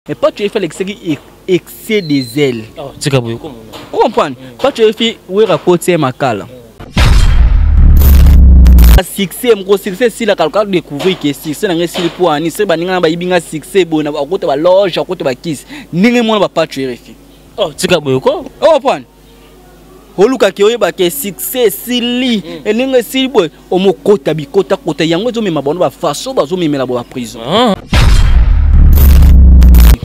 Mais Pacho Efi alekisaki excès des ailes. Oh, tika boye komona. Comprendre? Pacho Efi wera kotie makala. Succès moko succès esilaka luka découvrir ke succès na ngai esili mpo ani se baninga na bayibi nga succès boye na akota baloge akota bakisi ndenge mona bapacho RFI. Oh, tika boye ko. Comprendre? Oluka ke oyeba ke succès esili ndenge esili boye omokota bikotakota yango ezomema bango bafaso bazomemela bo baprison.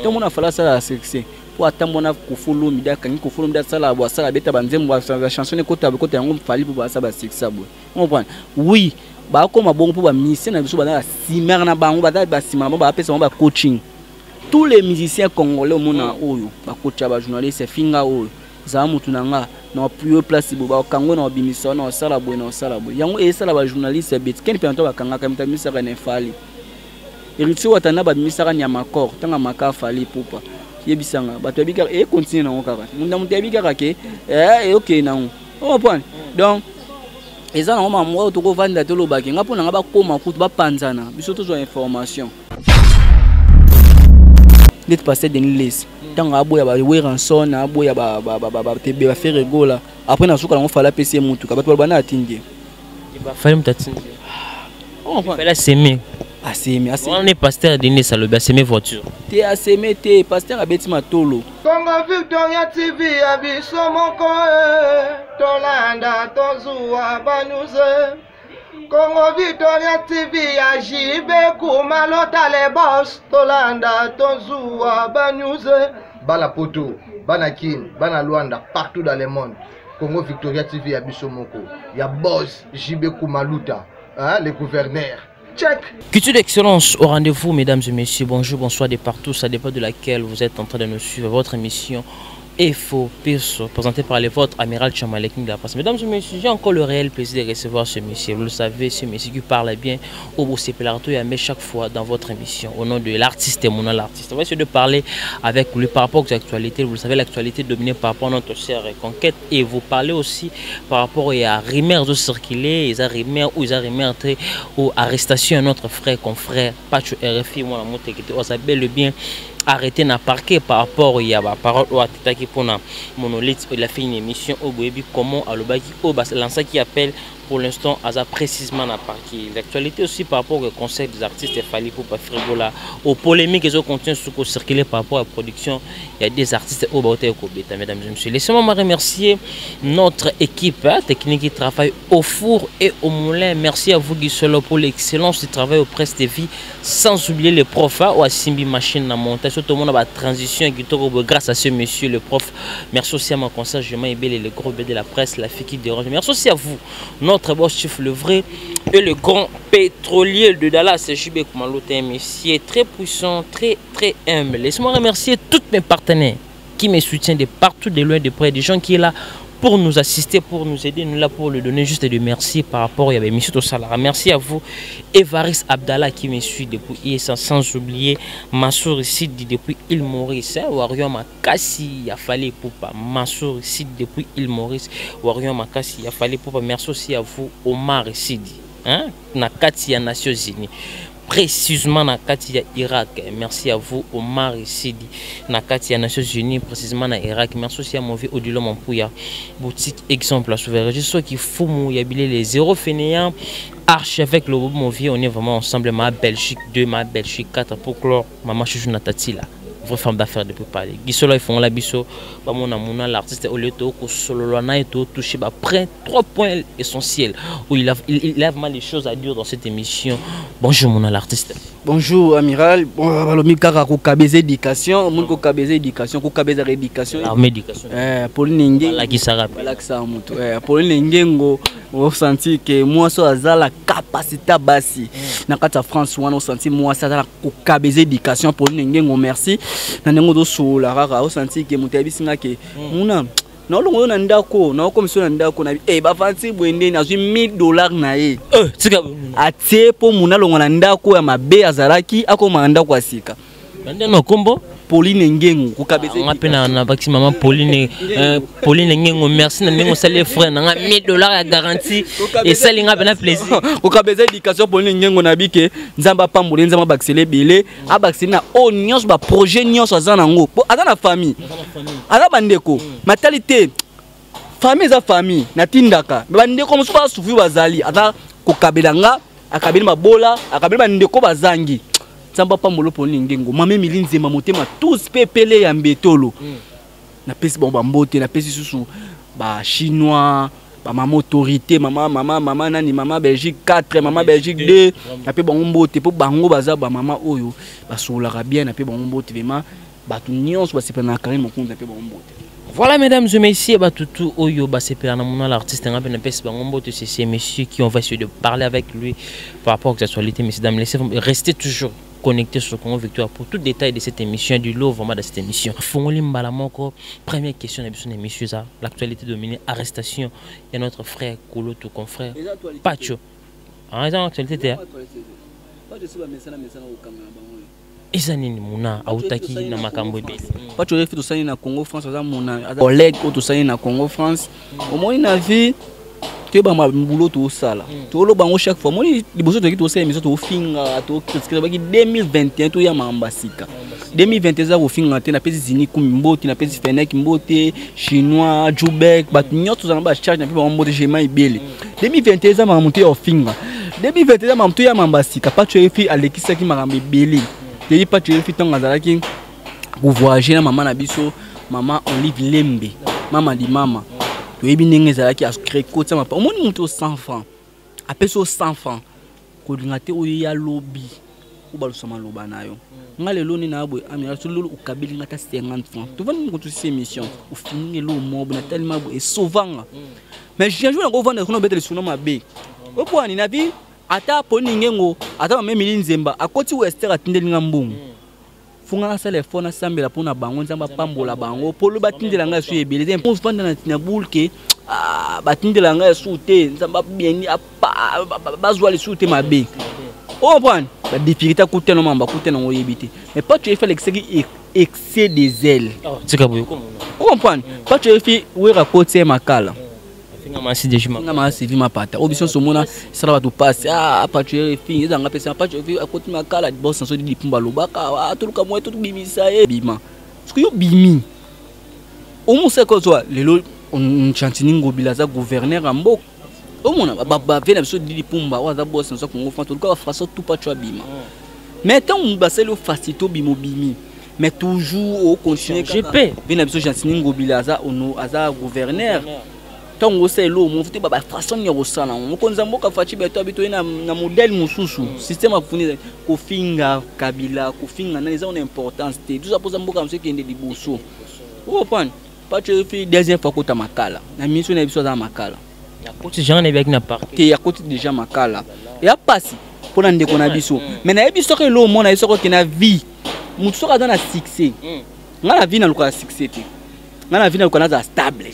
Tomona fala asala succès po atambona Koffi Olomide akangi Koffi Olomide asala bo asala abeta banzembo bachanson ekota ekota yango Fally mpo basala basuccès boye. Comprendre? Oui, bakoma bongo mpo bamusicien na biso baza basimare na bango, baza basima na bango, bapesa bango bacoaching. Tous les musiciens congolais omona oyo bakocha bajournaliste finga oyo zala mutu na nga na appuyer place boye bakango na obimisa na osala boye na osala boye yango esala bajournaliste ya beti keni mpe bakangaka moto abimisaka na Fally. Héritier Watana babimisaka nyama corps ntango amaka Fally Ipupa yebisanga bato yabi kaka ekontinue nango kaka na moto yabi kaka ke eyokende nango ocomprendre. Donc eza nango makambo oyo tokovanda tolobaki nga mpo na nga bakóma kutu bapanzana biso tozwa information neti pasteur Denis Lessie ntango aboya ba Werrason aboya batebe baFerre Gola après nasuka nango Fally apesi ye mutuka bato baloba na atindi ye. Fally moto atindi ye, aseme. Aseme. Wana pasteur Denis alobi aseme voiture. Te, aseme te, pasteur abeti matolo. Congo Victoria TV ya biso moko, tolanda tozuwa banews. Congo Victoria TV ya JB Kumalota le boss, tolanda tozuwa banews. Bana Poto, bana Kin, bana Luanda, partout dans le monde. Congo Victoria TV ya biso moko ya boss JB Kumaluta, hein, le gouverneur. Check. Culture d'excellence au rendez-vous, mesdames et messieurs. Bonjour, bonsoir de partout. Ça dépend de laquelle vous êtes en train de nous suivre. Votre émission Info Perso, présentée par les vôtres, Amiral Chamalek de la presse. Mesdames et messieurs, j'ai encore le réel plaisir de recevoir ce monsieur. Vous le savez, ce monsieur qui parle bien au Bossé Pelarto et à chaque fois dans votre émission. Au nom de l'artiste et mon nom l'artiste. On va essayer de parler avec lui par rapport aux actualités. Vous le savez, l'actualité dominée par rapport à notre chère conquête. Et vous parlez aussi par rapport à rumeurs de circuler, les rumeurs ou les rumeurs ou arrestation de notre frère, confrère, Pacho RFI, moi, la moto qui était bel et bien arrêté na parquet par rapport ya ba parole oyo atetaki mpona Monolithe. Il a fait une émission oyo boyebi comment alobaki oyo balansaki appel. Pour l'instant aza précisément na parquet. L'actualité aussi par rapport au conseil des artistes Fally Ipupa Ferre Gola aux polémiques ezo continuer sous circuler par rapport à la production, il y a des artistes oyo bauta kobeta. Mesdames et messieurs, laissez-moi me remercier notre équipe, hein, technique qui travaille au four et au moulin. Merci à vous Guy Solo pour l'excellence du travail au Presse TV, sans oublier les profs, hein, au Simbi machine na montage, tout le monde a transition grâce à ce monsieur le prof. Merci aussi à mon conseil Jema Ebele, le gros B de la presse, la fille qui dérange. Merci aussi à vous, notre boss chef, le vrai et le grand pétrolier de Dallas, JB Kumalote, un monsieur très puissant, très très humble. Laissez-moi remercier tous mes partenaires qui me soutiennent de partout, de loin, de près, des gens qui sont là pour nous assister, pour nous aider, nous là pour le donner juste de merci par rapport à l'émission de Salara. Merci à vous, Evaris Abdallah qui me suit depuis hier, sans oublier Mansour Sidi depuis île Maurice, hein, Warrior Makassi, il a fallu Poupa, Mansour Sidi depuis île Maurice, Warrior Makassi, il a fallu Poupa. Merci aussi à vous, Omar Sidi, hein, na kati ya Nations Unies, précisément na kati ya Irak. Merci à vous Omar Sidi na kati ya Nations Unies, précisément na Irak. Merci aussi à mon vieux Odilo Mampouya, boutique exemple à souverain. Je suis qui fumu yabile les zéro fainéant archevêque le mon vieux, on est vraiment ensemble. Ma Belgique 2, ma Belgique 4 pour clore. Maman Chouchou Natati là, vraie femme d'affaires depuis parler. Guisolo ils font la biso, ba mon amuna l'artiste au lieu de solo na et tout toucher ba près 3 points essentiels où il a vraiment des choses à dire dans cette émission. Bonjour mon l'artiste. Bonjour amiral. Bon balomi kaka ko kabeza éducation, mon ko kabeza éducation, ko kabeza éducation. Armée éducation. Pauline Ngengo. Balakisa rap. Balakisa mutu. Pauline Ngengo, on senti que moi so azala capacité basi. Na kati ya France wana on senti moi ça azala ko kabeza éducation. Pauline Ngengo merci. Na ndengo do sola kaka on senti que mutu abisinga ke muna na olongo na ndako na okomisi na ndako na bafanti boye nde nazwi $1000 na ye. Tika atie po muna longo na ndako ya mabe azalaki akoma na ndako ya sika. Bande na kombo? Pauline Ngengo kokabeza. Nga mpe na bakisi mama Pauline, Pauline Ngengo, merci na ndenge osali frère na nga 1000 $ ya garantie, esali nga mpe na plaisir. Kokabeza éducation, Pauline Ngengo, na bike Nzambe apambola, Nzambe abakisela ebele, abakiseli na oyo nyonso, baprojet nyonso aza nango, po aza na famille, aza bandeko matali te. Famille eza famille, natindaka me bandeko mosusu basufri, bazali aza kokabela nga, akabeli mabola, akabeli bandeko bazangi. Nzambe apambola Pauline Ngengo, mama Emili Nzema, motema tous mpe pele ya mbetolo. Napesi bango bambote, napesi susu bachinois, bamama autorité, mama mama mama nani, mama Belgique 4, mama Belgique 2, nape bango mbote mpo bango baza bamama oyo basololaka bien. Nape bango mbote vraiment, bato nyonso basepela na Karine Mokonzi, nape bango mbote. Voilà, mesdames et messieurs, batutu oyo basepela na mona l'artiste, nga pe napesi bango mbote. C'est ces messieurs qui on va essayer de parler avec lui par rapport aux actualités. Messieurs, dames, laissez restez toujours connectés sur Congo Victoire pour tout détail de cette émission, du lot vraiment de cette émission. Fongoli mbala moko, première question na biso na émission ça, l'actualité dominée, arrestation ya notre frère Kolo, tout confrère Pacho. Ah, eza actualité te? Eza nini? Muna autaki na makambo ebele. Pacho Refi, tosali na Congo France, aza mona, aza collègue oyo tosali na Congo France. Omoni, na vie toyeba mbulo tosala, toloba yango chaque fois. Omoni, liboso toyaki tosala émission, tofinga, tocritiquer baki. 2021 toya makambo ya sika. 2021 eza kofinga te. Napesi Zini Kumi mbote, napesi Fenek mbote, Chinois Jubek, bato nyonso tozala na bacharge, nape bango mbote. Gema ebele. 2021 eza makambo te ya kofinga. 2021 eza makambo toya makambo ya sika. Pacho Efi alekisaki makambo ebele. Toyebi Pacho Efi ntango azalaki kovoyage na mama na biso, mama Olive Lembe, mama limama. Toyebi ndenge ezalaki akota mapa. Omoni, moto 100 francs, apesi yo 100 francs, kolinga te oyo ya lobi obalusa maloba na yo. Nga lelo nde na boye, amira so lelo okabeli nga ata 50 francs, tovandi moko, tosisi émission, ofininga eloko moko boye, natalima boye, esovanga. Mais un jour nakovanda kuna, obeta lisolo mabe opwani na vie. Ata Poni Ngengo, ata mama Emili Nzemba akoti wester, atindeli nga mbongo, funga, nasala effort, nasambela mpona bango, Nzambe apambola bango mpo lo batindela ngai esu ebele te. Ofanda na boule ke batindela ngai esu te, Nzambe abieni, bazwa lisusu te mabe. Ocomprendre badifficulté akutana, mamba akutana yango, oyebi te. Mais Pacho Efi alekisaki excès des ailes. Tika boye. Ocomprendre, Pacho Efi, Wera koti ye makala. Finga Masivi Mapata oyo biso nyonso omona esala bato pasi. Pacho Efi ezanga mpesa. Pacho Efi akoti makala, boss na so Didi Pumba alobaka, toluka moye tobimisa ye, bima. Soki yo bimi, omosaka ozwa lelo Gentiny Ngobila aza gouverneur ya mboka. Omona bave na biso Didi Pumba oyo aza boss na so Congo France, toluka bafaçon tout Pacho abima. Mais ntango basali yo facilité, obima, obimi, mais toujours ocontinue. Ve na biso Gentiny Ngobila aza aza gouverneur. Ntango osala eloko moko te, bafaçon nini ya kosala yango? Mokonzi ya mboka Fatshi Béton abi toye na modèle mosusu, système afuni. Kofinga Kabila, kofinga nani, eza na importance te. Tuza mposa mboka mosu ekende liboso. Oprendre Pacho Efi, deuxième fois kota makala na miso na biso, aza na makala. Akoti jean nayebaki na parquet. Te, akoti déjà makala. Eya pasi mpona ndeko na biso, mais nayebi soki eloko mona ye, soki okende na vie, motu soki aza na succès. Ngai na vie nalukaka succès te, ngai na vie naluka nazala stable.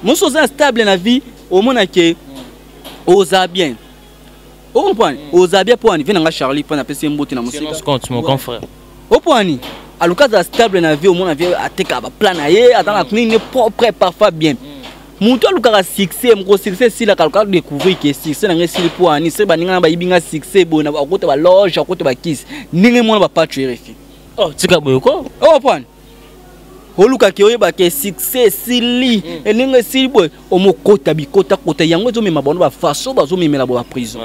Mosusu oza na stable na vie, omona ke oza bien, ocomprendre, oza bien. Mpo ani vie na nga Charlie, mpo napesi ye mbote na mosika. Mon grand frère. Opo ani aluka azala stable na vie, omona vie atekaka baplan na ye, aza na nini propre, parfois bien. Moto alukaka succès moko, succès esilaka, alukaka découvrir ke succès na ngai esili. Mpo ani soki baninga na bayibi nga succès boye, akota baloge, akota bakisi, ndenge mona bapacho RFI. Oh, tika boye ko. Oprendre, olukaki oyebaka succès esili, elingi esili boye, omokota bikotakota yango ezomema bango bafaso, bazomemela bo baprison.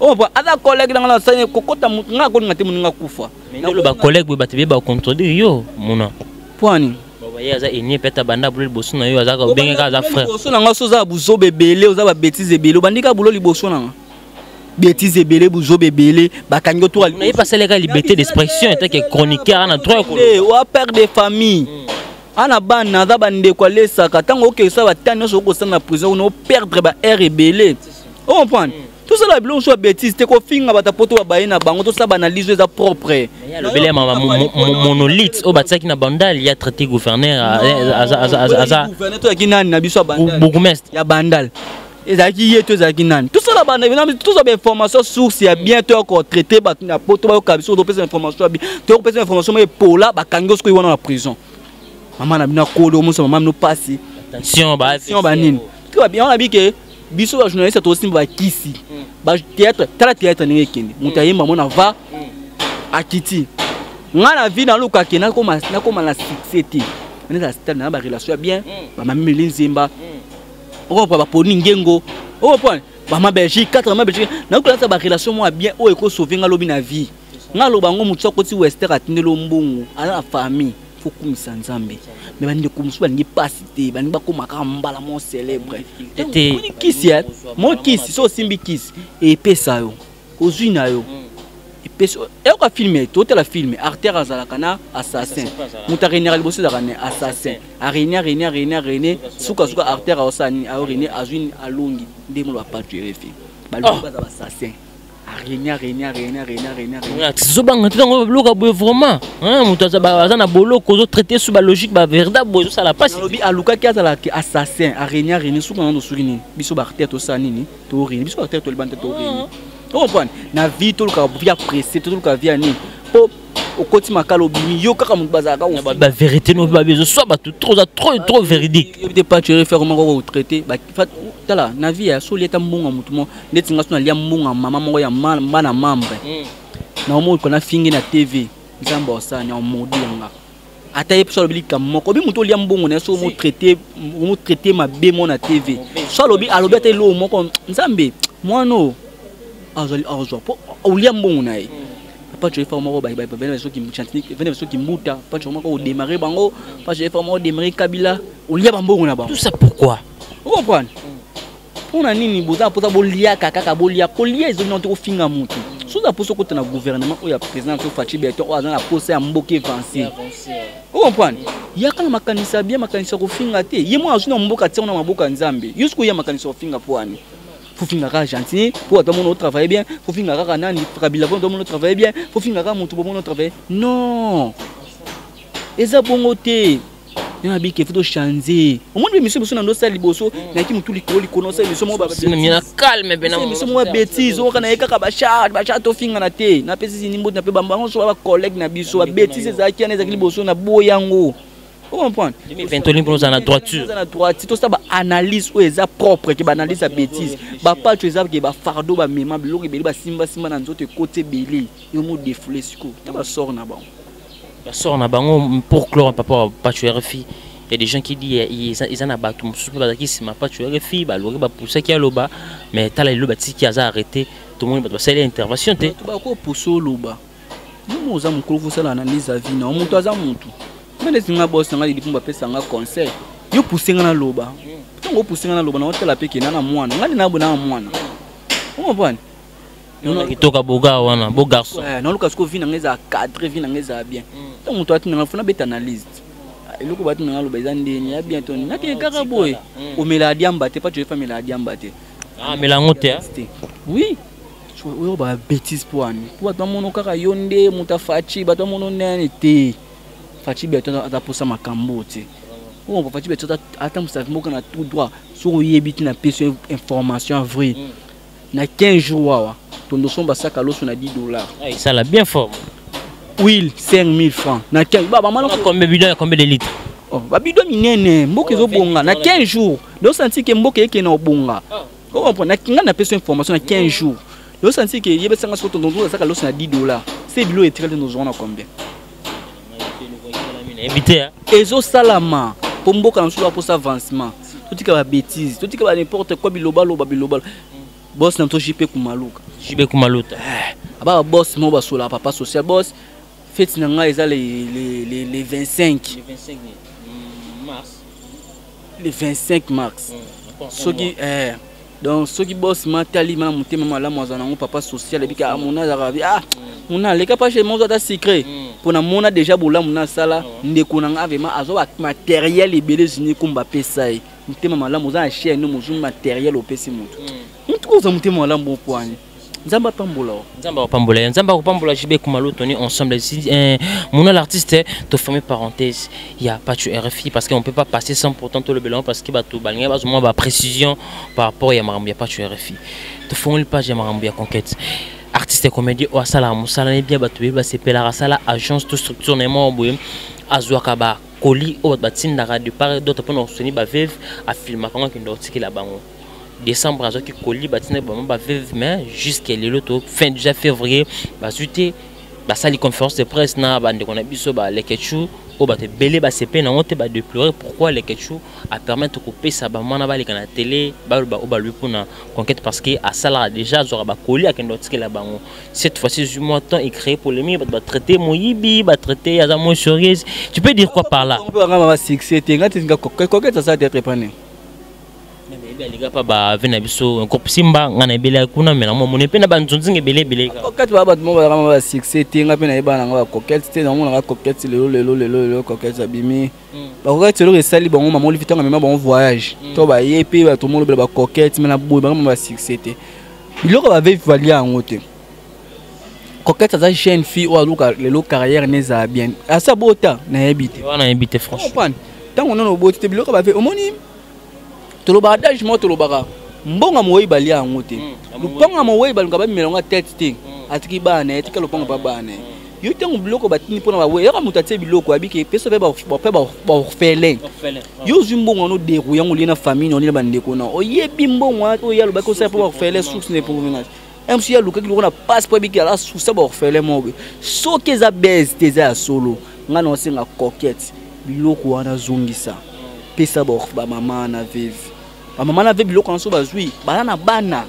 Opo aza collègue nanga, nasali kokota nga akolinga te moninga kufa. Ndelo bacollègue boye, bato beye bacontredire yo, mona. Mpo ani? Ye aza enie mpe ata banda bulo liboso na yo, azaka obengeka aza frère. Liboso na nga so oza buzoba ebele, oza babêtises ebele, obandi kaka bulo liboso na nga, bêtises ebele, buzoba ebele, bakangi yo. Ye pasalaka liberté d'expression etake chroniqueur ana droit. Oa père de famille, ana bana, aza bandeko alesaka. Ntango okesa batani nyonso okosala na prison kuna, operdre baheure ebele. Ocomprendre, tosala biloko mosusu ya bêtise te, kofinga bato poto babaye na bango, tosala baanalyse oyo eza propre. Alobeli ya monolithe oyo batiaki na Bandal, ya traité gouverneur aza gouverneur toyaki nani na biso ya Bandal? Bourgmestre. Ya Bandal. Ezalaki ye to ezalaki nani? Tosala tozwa bainformation source ya bien, toya kotraite bato na poto, bayoka biso, topesa information ya bien, toya kopesa information moko epola. Bakangi yo sikoyo wana na prison, mama na bino akoli, omosa mama bino pasi. Attention. Ba banini wana bike, biso bajournaliste tosimba bakisi bathéâtre. Tala théâtre ndenge ekende, moto ayemba mona va akiti. Nga na vie nalukake nakoma na succès te, neza stade na barelation ya bien, bamamimeli nzemba, okomprendre, baponi ngengo, okomprendre, bama Belgique 4, mama Belgique, nakokolasa barelation moko ya bien oyo ekosauve nga lobi na vie. Nga aloba yango, motu akoti wester, atindeli mbongo, aza na famille, faut kumisa Nzambe. Mais bandeko mosusu balingi mpasi te, balingi bakóma kaka mbala mo célèbre. Moni kisi mo kisi, so osimbi kisi epesa yo, ozwi na yo, epesi eyoka. Film, totala film, artere azalaka na assassin, moto arenaka liboso ezalaka ne assassin, arene, arene, arene, arene, sukasuka artere aosala nini? Aorene, azwi, alongi. Nde molo bapatu erefi, balingi baza bassassin, arene, arene, arene, arene, arene, arene. Tozobanga te ntango biloko boye vraiment, moto aza na boloko, ozotraite su balogique bavéritable boye, ezosala mpasi. Alobi alukaki azalaki assassin, arene, arene, suka nano soki nini. Biso baartere tosala nini? Torene. Biso baartere tolibana te, torene. Ocomprendre, na vie toluka vie ya pressé, toluka vie ya nini, mpo okoti makala, obimi, yo kaka moto bazalaka. Bavérité no babi ezoswa bato trop, oza trop trop véridique. Yebi te, pas faire moko kotraite. Tala, na vie ya so olieta mbongo ya motu moko, ndeti nga so nalia mbongo ya mama moko ya bana membre na omo nafingi na TV, Nzambe osala ni omodi yanga. Ata ye so alobi likambo moko, obi motu olia mbongo na ye, so omotraite mabe mo na TV, so alobi, alobi ata eloko moko, Nzambe mwana oyo azwa mpo olia mbongo na ye. Papa Joe moko soki mbuta, Papa Joe moko odémarre bango, Papa Joe moko odémarre Kabila, olia bambongo na bango. Tout ça pourquoi? Ocomprendre, mpona nini boza mposa boliaka kaka bolia? Kolia ezongi te, kofinga motu. Soki oza mposa okota na gouvernement oyo ya président so Fatshi Béton, oyo aza na posa ya mboka avance, ocomprendre, yaka na makanisi ya bien, makanisi ya kofinga te. Ye mwana azwi na mboka, tiango na maboko ya Nzambe. Yo soki oya makanisi ya kofinga, mpo wani fofinga kaka gentil mpo bato bamona otravaille bien, fofinga kaka nani, Kabila, mpo bato bamona otravaille bien, fofinga kaka motu bomona otravaille, non, eza bongo te. Yo na bike, faut tochange. Omoni mpe miso biso na ndosala liboso, nayaki motu likolo likolo, osala miso moko calme. Miso moko ya bétise, oyoka na ye kaka bacharge, bacharge, tofingana te. Napesi zini mbote na mpe bango so bacollègue na biso, babétise ezalaki wana, ezalaki liboso na boyango, ocomprendre. 2020 mpona ozala na droiture. Eza na droiture, tosala baanalyse oyo eza propre ke baanalyse ya bétise. Bapato eza ke bafardeau, bamema biloko ebele, basimbasimba na nzoto, ekoti ebele, yo mo défoule sikoyo ta basort na bango. Basort na bango. Pour clore, papa Pacho RFI, il y a des gens qui disent eza na bato mosusu mpe bazalaki nsima Pacho RFI, balori bapusaki aloba, mais tala lelo batiki, aza arrêté, tomoni bato basali intervention te. Bato bakopusa oloba, yo mo oza mokolo, fosala analyse ya vie na yo. Moto aza motu nga neti nga, boss nanga lidi mpo bapesa nga conseil, yo puse nga naloba. Ntango opuse nga naloba, naotala mpe kenda na mwana nga nde nabona na mwana, ocomprendre. Kitoko boga wana, beau garçon. Naoluka sikoyo vie nanga ezala cadre, vie nanga ezala bien. Ntango moto atinanga, fona beta analyse eloko batinanga aloba eza ndeni ya bien, toni nakende kaka boye. Omela diamba te, pa joefa amela diamba te. Amela yango te. Oui, oyo babétise mpo wani, mpo bato bamono kaka yo nde moto afaci, bato bamono nani te. Fatshi Béton aza posa makambo te. Oyo Fatshi Béton atambwisa mboka na tout droit. Soki oyebi te, napesi information vrai, na 15 jours wawa tondosomba saka loso na 10 $. Esala bien fort. Huile 5000 francs na 15 ba bamana. Combien bidon ya combien de litres? Oh, babidon minene. Mboka ezobonga na 15 jours, dosanti ke mboka ekende obonga, ocomprendre. Nga napesi information na 15 jours, dosanti ke yebesanga soki tondo asaka loso na 10 $, se bilo etikali tozonga na combien? Invité. Ezosalama mpo mboka na mosusu aposa avancement. Totika babétise, totika ba n'importe quoi, bilobaloba, bilobalo. Boss na to JP Kumaluka. JP Kumaluta. Aba boss mo basola papa social, boss fête na ngai eza le 25. Le 25 mars. Le 25 mars. Soki donc soki boss matali mana motema malamu aza nango, papa social ebika mona azalaka, ah, mona aleka pa chez mozo ata secret mpo na mona déjà bolamu na asala ndeko na nga, vraiment azwa matériel ebele zini komba apesa ye. Motema malamu, oza na chaîne, mozwi matériel, opesi motu, motu oza motema malamu bokwani. Nzambe apambola o. Nzambe apambola ye, Nzambe akopambola JB Kumalo, Tony ensemble ici. Mon l'artiste, to fermer parenthèse, il y a Pacho RFI parce qu'on peut pas passer sans pourtant tout le bilan parce que bato balinga bazo moi ba précision par rapport ya makambo ya Pacho RFI. To fermer le page ya makambo ya conquête. Artiste et comédien o asala mosala ne bien bato ba sepela asala agence to structure na mo boye azwaka ba colis oyo bato batindaka de part et d'autre mpona kosoni ba veuve afilmaka yango akende kotikela bango. Décembre azwaki colis batindaki bango ba veuve, mais jusque lelo to fin déjà février bazwi te. Basali conférence de presse na bandeko na biso ba Leketchou oyo bato ebele basepe nango te, badéplorer pourquoi Leketchou apermettre kopesa bamwana baleka na télé baloba oyo balobi mpona conquête parce que asalaka déjà azwaka bakoli akende kotikela bango. Cette fois-ci zwi mwa temps ecréer polémique, bato batraité moyibi, batraité aza moins sérieuse. Tu peux dire quoi par là? Mpe banga mama succès te, nga te nga Coquette asala théâtre epane. Nayebi alinga mpa bave na biso groupe Simba, ngai na ebele kuna me na mwa moni mpe na banzonzinga ebele ebele kaka. Coquette baa bato moko bazalaka mama ba succès te. Nga mpe nayeba nanga bacoquette te, namonaka Coquette lelo lelo lelo lelo. Coquette abimi, bacoquette eloko esali bango mama Olivi ntango amema bango voyage to baye mpe bato molobela bacoquette me na boye banga mama ba succès te. Biloko bave valia yango te. Coquette aza jeune fille oyo aluka lelo carrière ne ezala bien, asa bota nayebi te. Wana nayebi te franchement. Comprendre ntango nano oboti te, biloko bave omoni tolobaka adage moko, tolobaka mbongo mowei balia yango te. Lupango ya mowei balinga bamemela yango tete te. Atiki bana na ye, tika lopango mpa bana na ye. Yo ntango biloko batindi mpona bawe yaka moto atie biloko abiki pesa mpe baorphelin, yo ozwi mbongo wana oderouille yango, olie na famille na olie na bandeko na oyebi mbongo wana oyo alobaki osala mpo baorphelin, source ne provenance msu ye alukaki loko na passe mpo abiki ala susa baorphelin moko boye. Soki eza base te, eza ya solo, ngai na osenga Coquette biloko wana azongisa, pesa bamama na veuve, bamama na veuve biloko wana. So bazwi baza na bana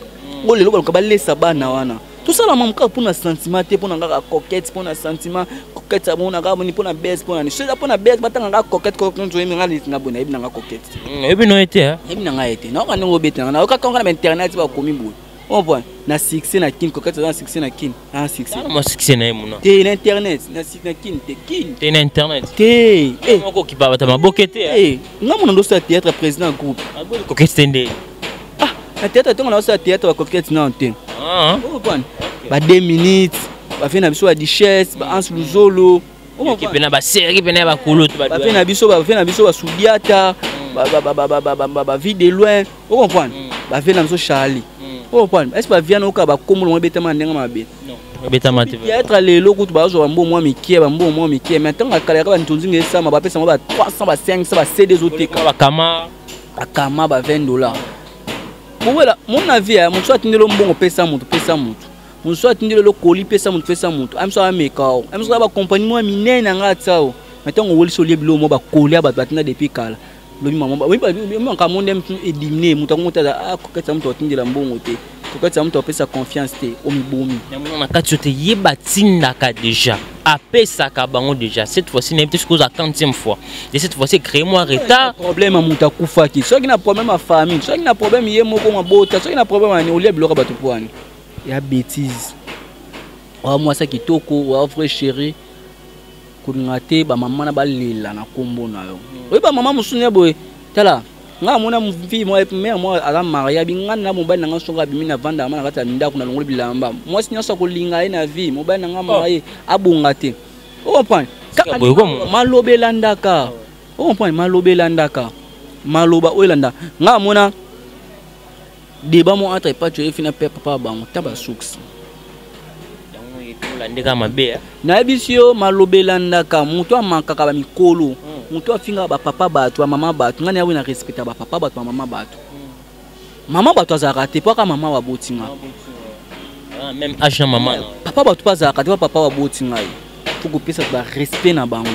oyo lelo baluka balesa bana wana. Tosala mamu kaka mpona sentiment te, mpona kaka Coquette, mpona sentiment Coquette amona kaka boni mpona base, mpona nini. So eza mpona base, batanga kaka Coquette. Coquette oyebi nga neti nga boye, nayebi nanga Coquette te. Oyebi no ye te? Nayebi nanga ye te, nayoka ndenge obetanga, nayoka kaka na bainternet bakomi boye. Comprend na succès na Kin, Coquette aza na succès na Kin, na succès. Mwa succès na ye mona. Te, na internet, na Kin te, Kin. Te, na internet. Te. Moko okipa bato maboke te. Nga mona ndosala théâtre, président groupe. Coquette te nde. Ah, na théâtre, ntongo naosala théâtre bacoquette nano te. Comprendre ba 2 minutes bafie na biso ba Duchesse, ba Anse Luzolo. Pena basérie pena ya bakulu. Bafie na biso, bafie na biso basudiata, ba Vie de loin, ocomprendre, bafie na biso Charlie, ocomprendre. Est ce bavia na oka bakombo longo ebetama na ndenge mabe? Ebetama te. Théâtre lelo kutu bazwa bambongo mwa mike, bambongo mwa mike, mais ntango akala yaka bantonzinga esama bapesa ngo ba 300, ba 500, ba CD ezoteka. Bakama. Bakama ba 20 $. Bowela mon avis ya moto atindeli mbongo, pesa moto, pesa moto mosusu atindeli lokoli, pesa moto, pesa moto amiso ameka o amiso bakompagnie mwa minene na nga atia o. Mais ntango owelisi olie biloko mwa bakolia bato batinda depuis kala, lobi makambo nde motu edimine moto yango moto aza kokatisa moto atindela mbongo te, kokatisa moto apesa confiance te, omibomi. Yango na kati yo te, ye batindaka déjà, apesaka bango déjà. Cette fois-ci nayebi te soki oza 40e fois et cette fois-ci créé moi retard. Problème ya moto akufaki, soki na problème ya famille, soki na problème ye moko mabota, soki na problème ani olia biloko ya bato po wani ya bêtise. Oya mwasi ya kitoko, oya vrai chéri, kolinga te bamama na balela na nkombo na yo. Oyebi bamama mosusu ne boye, tala nga amona fille moko, mère moko aza marié, abi nga na mobali na nga soki abimi na vandaka ma na kati ya ndako, na longoli bilamba. Mwasi nyonso akolinga ye na vie, mobali na nga marie abonga te, ocomprendre? Kaka maloba elandaka, ocomprendre? Maloba elandaka, maloba oyo elanda. Nga amona débat mo entre Pacho efi na papa bango ta basuksi. Landeka mabe. Nayebisi yo, maloba elandaka. Moto amankaka bamikolo, moto afingaka bapapa bato, bamama bato. Ngai nayawi na respecta bapapa bato, bamama bato. Mama bato azalaka te po aka mama baboti nga. Même âge na mama. Papa bato mpe azalaka te po papa baboti ngai. Fo kopesa barespect na bango.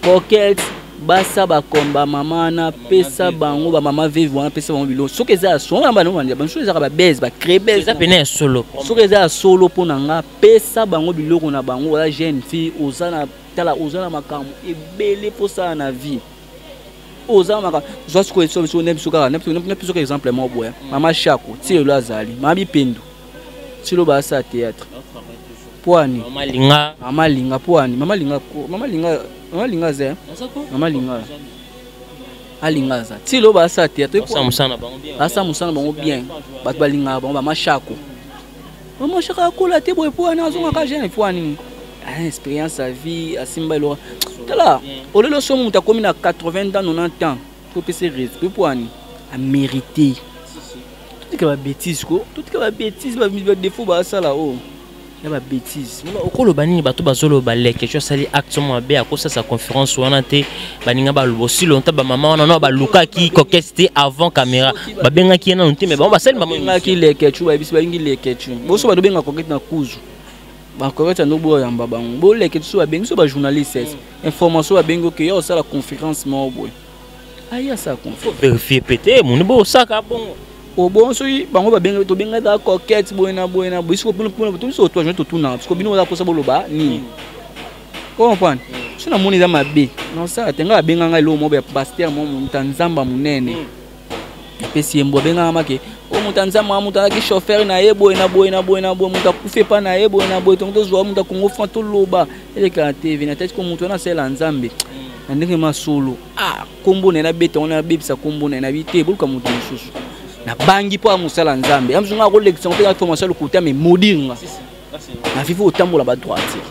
Coquette basa bakomba mama wana, pesa bango bamama veuve wana, pesa bango biloko. Soki eza ya solo, wana bamisusu ezalaka babese, bacrée bese. Eza pene ya solo. Soki eza ya solo, mpo na nga pesa bango biloko na bango. Oza jeune fille, oza na tala, oza na makambo ebele mposala na vie, oza makambo. Zwa sikoyo biso ne biso kaka ne biso kaka exemple moko boye: mama Shako ti lelo azali, mama Bipendu ti lelo baasala théâtre po ani? Mama Linga. Mama Linga po ani? Mama Linga, mama Linga, mama Linga aza, mama Linga alinga aza ti lelo baasala théâtre. Basala mosala na bango bien. Basala mosala na bango bien, bato balingaka bango. Bama Shako. Mama Shaka akola te boye mpo wana azongaka jeune mpo nini? Expérience ya vie asimba eloko. Tala, olelo somo moto akomi na 80 ans, 90 ans, topesa respect mpo ani amérité. Totika ba bêtise ko, totika ba bêtise, ba défaut basala oyo ya ba bêtise. Okoloba nini bato bazoloba leke ti asali acte mabe, akosasa conférence wana te? Baninga baloba aussi longtemps, bamama wana no balukaki Coquette te avant caméra, babengaki ye nanu te, mais bango basali. Babengaki Lekechu, bayebisi babengi Lekechu. Boso bato benga Coquette na kuzu, baCoquette ando boyamba bango boleke so babengi so bajournaliste information, babengi oke ya osala conférence moko boye, aye asala conférence. Vérifie pe te moni bosaka bongo. Obon soki bango babengi, tobengaka Coquette boye na boye na boye. Siko biso to totuna, siko bino oza mposa boloba nini? Comprendre so namoni eza mabe, nasala te. Ngai abenganga eloko moko ya pasteur mo, moto ya Nzambe monene, apesi ye mbo. Abenganga make o moto ya Nzambe, moto azalaki chauffeur na ye boye na boye na boye na boye, moto akufi epa na ye boye na boye. Tongo tozwa moto ya Congo Franc, toloba eleka na TV na teti ko moto wana asalela Nzambe na ndenge masolo. Ah, kombo na ye nabeta wana, nabebisa kombo na ye, nabi te, boluka moto mosusu. Nabangi mpo ya mosala Nzambe ya mosu, nga akolekisa mpe information ya lokuta, me maudire nga na vivi otambola badroitier.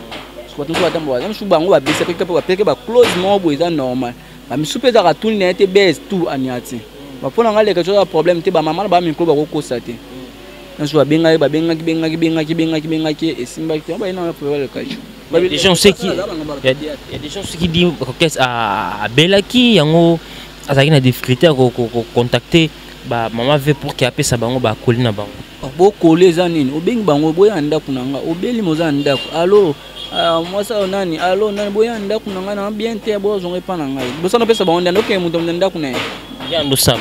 Bato mosusu batambola ya mosusu, bango babesa mpe bapeke baclose moko boye, eza normal. Bamisusu mpe ezaka tuni na ye te, bese tout ania te. Bapo na nga leka toza problème te, bamama na bamikolo bakokosa te. Nyonso babengaki, babengaki, bengaki, bengaki, bengaki, bengaki, esimbaki te, baye na leka. Il y a des gens aussi qui, il y a des gens qui disent Coquette abelaki yango, azalaki na difficulté ya kocontacter ba mama ve pour ke apesa bango bakoli na bango. Bokoli eza nini? Obengi bango, boya ndako na nga, obeli, moza na ndako, alo mwasi oyo nani, alo nani, boya ndako na ngai na bien te, bozonga epa na ngai. Bosana opesa bango ndani, okende moto na ndako na ye. Yando sabo.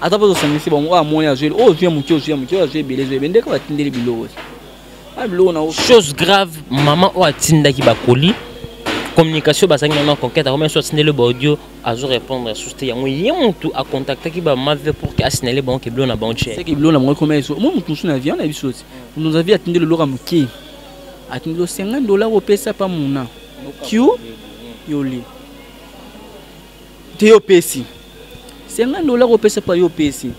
Ata mpo osangisi bango, oyo amoni azwi, oyo ozwi ya moke, ozwi ya moke, oyo azwi ebele, ezwi ebele, ndenge batindeli biloko, biloko na. Chose grave, mama oyo atindaki bakoli, communication bazangi nano. Coquette akomi so atindeli baaudio, azo répondre susu te. Yango ye motu acontactaki bamave pour ke asignale bango ke biloko na bango tie. Seke biloko na bango ekoma eso mo. Motu mosusu na vie wana biso ti motu na vie atindeli eloko ya moke, atindeli 50 dollar, opesa pa muna kiu yoli te, yo opesi 50 dollar, opesa pa yo, opesi,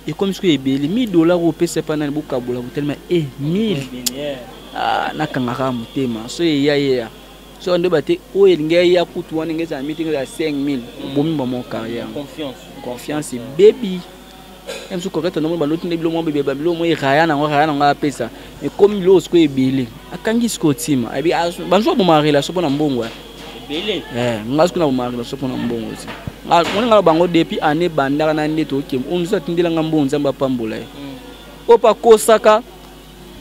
ekomi soki ebele 1000 dollar, opesa pa nani, bokabola botelema e 1000. Nakangaka motema so eya yeya so nde bate oyo elingi eya kutu wana, ndenge ezala miti ezala 5000, obomi bango carrière. Confiance ebebi. Ye mosusu Coquette nomoni bando tinde biloko mwa bebe, biloko mwa eraya nango, raya nango apesa, ekomi biloko sikoyo ebele, akangi sikoyo ntima. Banso baboma relation mpona mbongo. Nga sikoyo naboma relation mpona mbongo ti moni nga na bango depuis année bandaka na nde tokende. Oyo mosusu atindelanga mbongo, Nzambe apambola ye. Oyo mpe akosaka,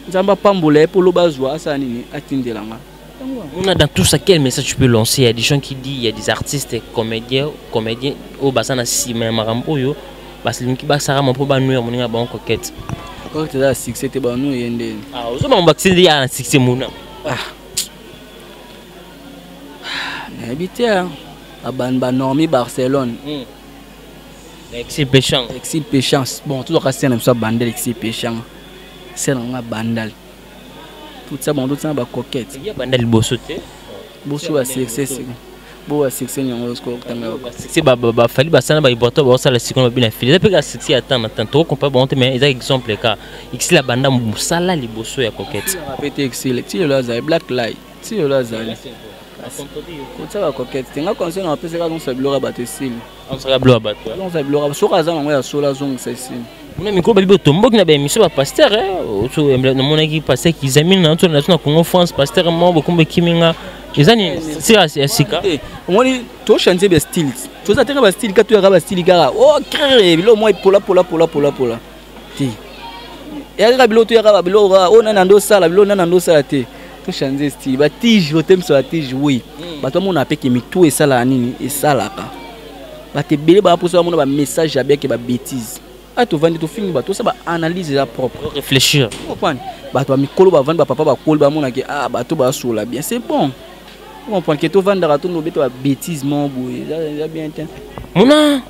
Nzambe apambola ye, mpo loba azwa asala nini, atindelanga. On a dans tout ça, quel message tu peux lancer? Il y a des gens qui disent, il y a des artistes, comédiens, comédiens, oyo baza na sima ya makambo oyo, balingi basala mpo banuire moninga bango Coquette. Coquette eza ya succès te, banu ye nde. Ah, ozobanga bakisi nde ya na succès muna. Ah. Nayebi te, banormi Barcelone. Exil Péchant. Exil Péchant. Bon, tozwaka scène na biso ya Bandal, Exil Péchant. Scène yango ya Bandal. Tout ça, bon, tout ça baCoquette. Ya Bandal liboso te. Boso ba succès, bo ba succès yango tanga. Succès bafali basala, baiboto baosala sikoyo, babina fili, eza mpe kaka succès ya temps na temps. Tokocompare bango te, mais eza exemple ka Exil ya banda mosala liboso ya Coquette. Mpe te, Exil ti lelo azali Black Light, ti lelo azali kotia baCoquette te. Nga conseil na bapesaka, azongisa biloko ya bato, esili. Azongisa biloko ya bato. Azongisa biloko, soki aza nango ya solo, azongisa, esili. Kuna mikolo babi botomboki na baémission bapasteur. Namonaki pasteur Kizamini na na na Congo France, pasteur moko bokombo ekiminga, eza nini sika ya sika? Omoni, tochange bastyle, toza teka bastyle ka, toyaka bastyle kaka o crere biloko mwa epola pola pola pola pola te, eyaka biloko, toyaka biloko kaka oyo nani ando osala biloko, nani ando osala te. Tochange style, batige otemisa batige, oui. Bato bamona peke mitu esalaka nini, esalaka bato ebele baa mposa bamona bamessage ya biake, babétise aya tovandi, tofingi bato, tosala baanalyse eza propre. Réfléchir. Comprendre, bato bamikolo bavandi, bapapa bakoli, bamonake ah, bato basola bien, c'est bon. Comprendre ke tovandaka, tondobeta babétise moko boye, eza bien te. Mona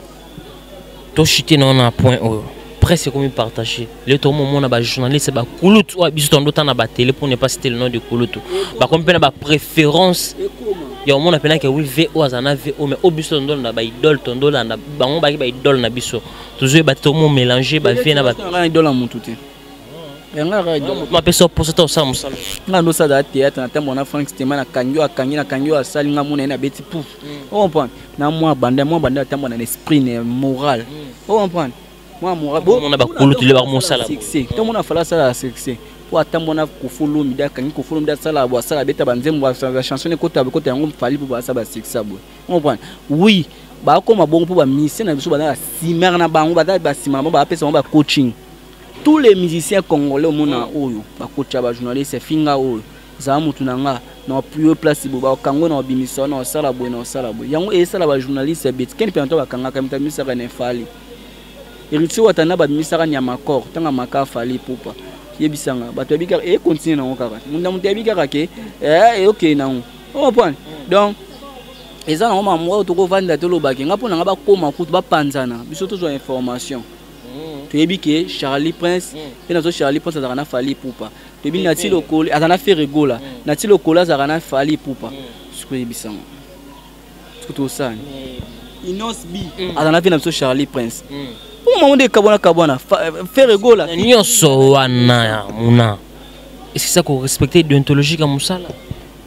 toshite na wana point oyo, presse ekomi partage lelo, tokomomona bajournaliste bakulutu oyo biso tondota na batele, pour ne pas citer le nom de kulutu, bakomi mpe na bapréférence ya komona mpena ke wi v oyo azala na v oyo, mais oyo biso tondolanda baidole, tondolanda bango baki baidole na biso, tozoyeba te, tokomo mélange bavie na idole ya motu te. Apesa posa ta osala mosala. Nga ndosala théâtre na ntambo na Frank Stema, nakangi oyo akangi, nakangi oyo asali nga, mona ye nabeti pouf. Ocomprendre? Na mwa banda, mwa banda atambola na esprit na moral. Ocomprendre? Mwa moral. Bomona bakulutu le bakomosala. Succès to mona Fally asala succès po atambola na Koffi Olomide, akangi Koffi Olomide, asala bo, asala, abeta banzembo, bachanson ekota ekota yango. Fally mpo basala basuccès boye, comprendre? Oui, bakoma bongo mpo bamusicien na biso baza basimare na bango, baza basima na bango, bapesa bango bacoaching. Tous les musiciens congolais omona oyo bakocha bajournaliste finga oyo zala motu na nga na appuye place boye, bakango na obimisa na osala boye na osala boye. Yango esala bajournaliste ya beti keni mpe to bakangaka moto abimisaka na Fally. Héritier Watana babimisaka nyama corps ntango amaka Fally Ipupa. Yebisanga bato yabi kaka econtinue nango kaka munda moto yabi kaka ke eyokende nango, ocomprendre? Donc eza nango makambo oyo tokovanda tolobaki. Nga mpo na nga, bakóma kutu bapanzana, biso tozwa information. Toyebi ke Charlie Prince mpe nazo, Charlie Prince azalaka na Fally Ipupa. Toyebi Nati Lokole aza na Ferre Gola, Nati Lokole azalaka na Fally Ipupa. Sikoyo yebisango, siko tosani Innoss'B aza na mpe na biso Charlie Prince mpo mango nde ekabwana kabwana Ferre Gola. Nyonso wana muna esisa korespecte déontologique ya mosala.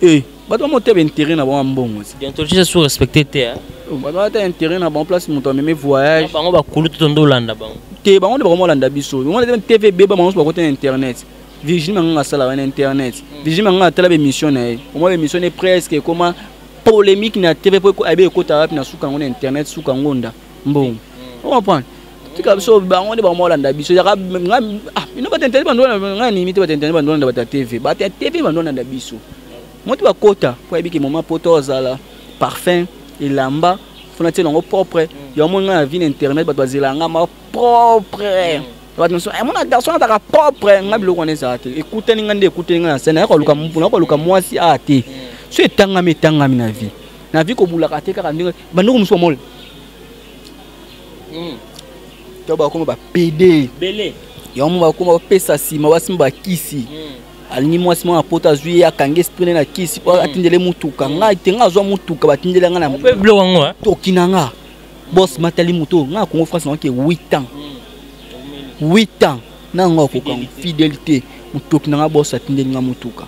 Eh, bato bamoteba intérêt na bango ya mbongo. Déontologie eza respecté te. Bato bata intérêt na bango, place moto amemi voyage. Bango bakulu to ndolanda bango. Te, bango nde bakomolanda biso. Bango TV beba, bango nyonso bakota na internet. Virginie Manganga asala wana internet. Virginie Manganga atala bémission na ye, omoi bémission ne presque ekoma polémique na TV po ayebi ekota wapi na suka yango na internet, suka ngonda mbongo. Ocomprendre? Tika biso, bango nde bakomolanda biso. Yaka bino bato internet bandonga nimi te, bato internet bandolanda, bato ya TV, bato ya TV bandolanda biso. Moto bakota po ayebi ke moma poto ozala parfum, elamba fona tiela yango propre. Yango moi, ngai na vie na internet, bato bazela nga ma propre. Bato mosusu mona garçon azalaka propre. Nga biloko wana ezala te. Ekutani nga nde ekutani nga na scène, nayaka mwasi a te. So etangami, etangami na vie, na vie kobulaka te kaka ndenge bandeko mosusu bamole to bakoma bapede yango, bakoma bapesa nsima basimba bakisi. Alingi mwasi mwana poto, azwi ye, akangi esprit na kisi po atindele mutuka. Ngai te, ngai azwa mutuka, batindele ngai na biloko yango. Toki na nga bos matali moto ngai na Congo France naoke 8 ans, 8 ans na yango akokanga fidélité. Motoki na nga bos atindeli nga motuka